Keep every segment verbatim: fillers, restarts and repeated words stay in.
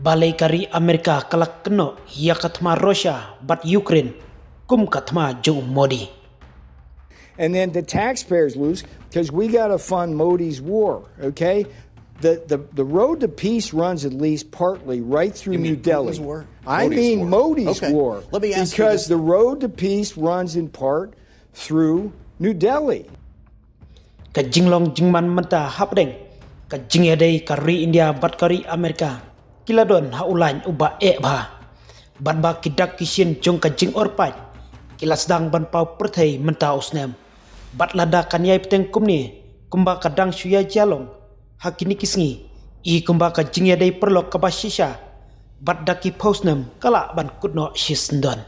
Balei ka ri Amerika ka la kynnoh ïa ka thma Russia bad Ukraine kum ka thma jong u Modi? And then the taxpayers lose because we got to fund Modi's war, okay? The, the, the road to peace runs at least partly right through You New mean Delhi. Putin's war? I Modi's mean war. Modi's Okay. war. Let me ask you Because this. The road to peace runs in part through New Delhi. Ka jinglong jingman mynta hapdeng ka jingïadei ka ri India bad ka ri Amerika ki la don ha u lain uba eh bha. Bad ba ki dak ki shin jong ka jingor paid ki la sdang ban paw pyrthei mynta u snem. Bad lada kan ïai bteng kumne kumba ka dang shu ïai jia long ha kine ki sngi, i kumba ka jingïadei paralok kaba shisha bad da ki phew snem ka lah ban kut noh shisyndon.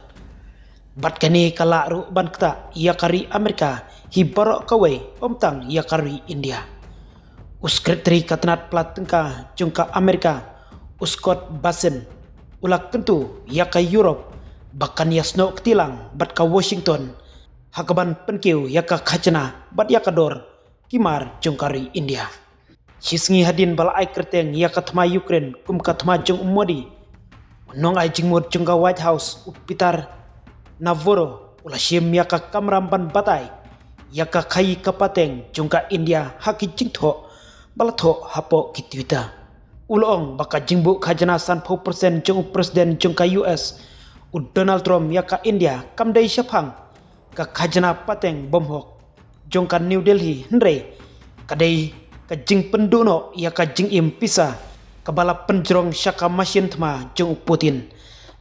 Bad kane ka lah ruh ban ktah ïa ka ri Amerika hi baroh kawei, ym tang ïa ka ri India. U Secretary ka tnat pla tyngka jong ka Amerika, u Scott Bessent, u la kyntu ïa ka Europe ba kan ïasnoh kti lang bad ka Washington ha kaban pynkiew ïa ka khajna bad ïa ka dor ki mar jong ka ri India. Shi sngi hadien ba la ai kyrteng ïa ka thma Ukraine kum ka thma jong u Modi, u nongai jingmut jong ka White House, u Peter Navarro, u la shim ïa ka kamram ban batai ïa ka khaïi ka pateng jong ka India ha ki jingthoh ba la thoh hapoh ki Twitter. U la ong ba ka jingbuh khajna sanphew percent jong u President jong ka U S, u Donald Trump, ïa ka India kam dei shaphang ka khajna pateng bymhok jong ka New Delhi, hynrei ka dei ka jingpynduh noh ïa ka jingim pisa kaba la pynjrong sha ka mashin thma jong u Putin.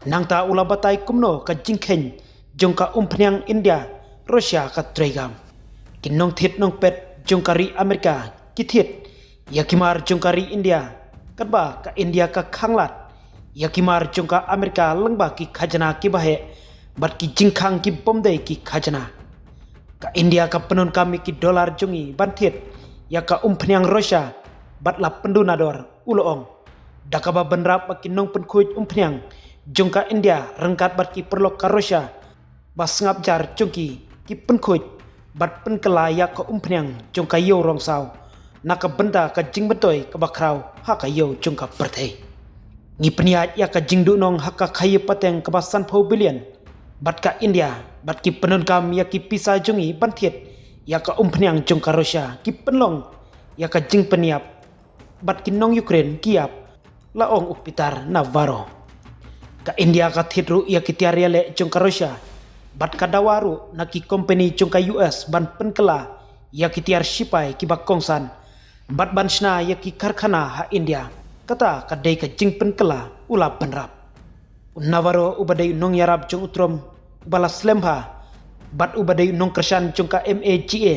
Nangta u la batai kumno ka jingkheiñ jong ka umphniang India Russia ka treikam. Ki nongthied nongpeit jong ka ri Amerika ki thied ïa ki mar jong ka ri India, katba ka India ka khanglad ïa ki mar jong ka Amerika lyngba ki khajna kiba heh bad ki jingkhang ki bym dei ki khajna. Ka India ka pyndonkam ïa ki dollar jong i ban thied ïa ka umphniang Russia bad la pynduh nador, u la ong, da kaba bynrap ba ki nongpynkhuid umphniang jong ka India ryngkat bad ki paralok ka Russia ba sngap jar jong ki, ki pynkhuid bad pynkylla ïa ka umphniang jong ka ïew rong saw na ka bynta ka jingmyntoi kaba khraw ha ka ïew jong ka pyrthei. Ngi pynïaid ïa ka jingduhnong ha ka khaïi pateng kaba sanphew billion bad ka India bad ki pyndonkam ïa ki pisa jong i ban thied ïa ka umphniang jong ka Russia, ki pynlong ïa ka jingpynïap bad ki nong Ukraine ki ïap, la ong u Peter Navarro. Ka India ka thied ruh ïa ki tiar ïaleh jong ka Russia bad ka dawa ruh na ki kompani jong ka U S ban pynkylla ïa ki tiar shipai kiba kongsan bad ban shna ïa ki karkhana ha India. Kata ka dei ka jingpynkylla, u la bynrap. U Navarro uba dei u nongïarap jong u Trump uba la slem bha bad uba dei u nongkyrshan jong ka MAGA,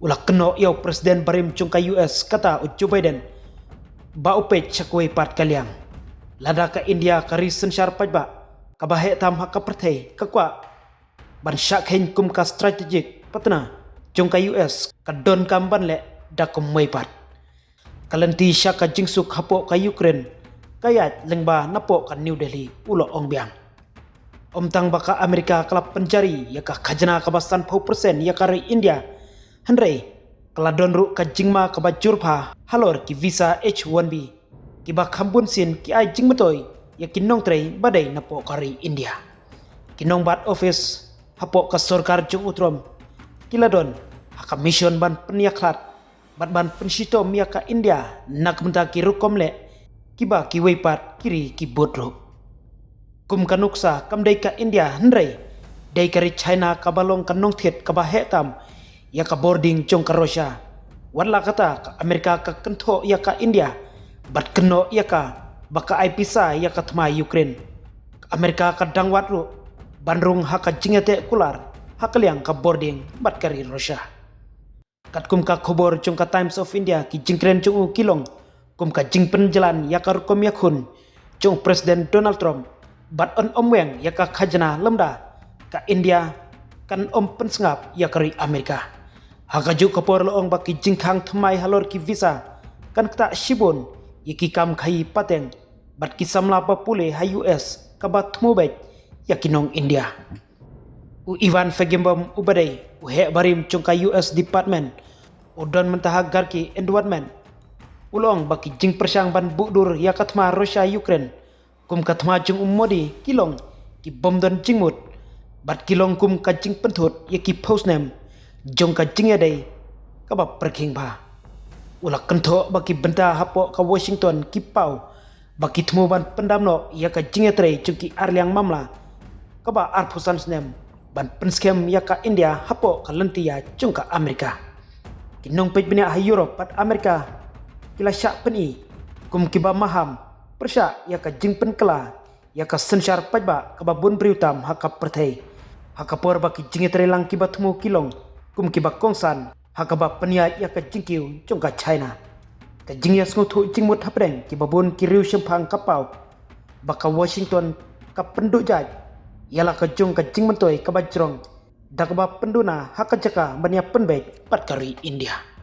u la kynnoh ïa u President barim jong ka U S, kata u Joe Biden, ba u peit sha kawei pat ka liang. Lada ka India, ka ri synshar paidbah kaba heh tam ha ka pyrthei, ka kwah ban shah kheiñ kum ka strategic partner jong ka U S, ka donkam ban leh da kumwei pat. Ka lynti sha ka jingsuk hapoh ka Ukraine ka ïaid lyngba napoh ka New Delhi, u la ong biang. Ym tang ba ka Amerika ka la pynjari ïa ka khajna kaba sanphew percent ïa ka ri India, hynrei ka la don ruh ka jingma kaba jur bha halor ki visa H one B, kiba kham bun sien ki ai jingmyntoi ïa ki nongtrei ba dei napoh ka ri India. Ki nongbat office hapoh ka sorkar jong u Trump ki la don ha ka mission ban pynïakhlad bad ban pynshitom ïa ka India na ka bynta ki rukom leh kiba kiwei pat ki ri ki bud ruh. Kum ka nuksa, kam dei ka India hynrei dei ka ri China kaba long ka nongthied kaba heh tam ïa ka bording jong ka Russia. Wat la kata, ka Amerika ka kynthoh ïa ka India bad kynnoh ïa ka ba ka ai pisa ïa ka thma Ukraine. Ka Amerika ka dang wad ruh ban rung ha ka jingïateh kular ha ka liang ka bording bad ka ri Russia. Katkum ka khubor jong ka Times of India, ki jingkren jong u ki long kum ka jingpynjlan ïa ka rukom ïakhun jong u President Donald Trump bad yn ym weng ïa ka khajna lymda ka India kan ym pynsngap ïa ka ri Amerika. Ha kajuh ka por la ong ba ki jingkhang thymmai halor ki visa kan ktah shibun ïa ki kam khaïi pateng bad ki samla ba pule ha U S kaba thmu beit ïa ki nong India. U Ivan Feigenbaum uba dei u heh barim jong ka U S Department u don mynta ha Garki Environment, u la ong ba ki jingpyrshang ban buh dur ïa ka thma Russia Ukraine Kum ka thma jong u Modi ki long ki bym don jingmut bad ki long kum ka jingpynthut ïa ki phew snem jong ka jingïadei kaba pyrkhing bha. U la kynthoh ba ki bynta hapoh ka Washington ki paw ba ki thmu ban pyndam noh ïa ka jingïatrei jong ki arliang mamla kaba arphew san snem ban pynskhem ïa ka India hapoh ka lynti ïa jong ka Amerika. Ki nongpeit bniah ha Europe bad Amerika ki la shah pyni kum kiba maham pyrshah ïa ka jingpynkylla ïa ka synshar paidbah kaba bun briew tam ha ka pyrthei, ha ka por ba ki jingïatreilang kiba thmu ki long kum kiba kongsan ha kaba pynïaid ïa ka jingkiew jong ka China. Ka jingïasngewthuh jingmut hapdeng kiba bun ki riew shemphang ka paw ba ka Washington ka pynduh jait ïa la ka jong ka jingmyntoi kaba jrong da kaba pynduna ha ka jaka ban ïa pynbeit bad ka ri India.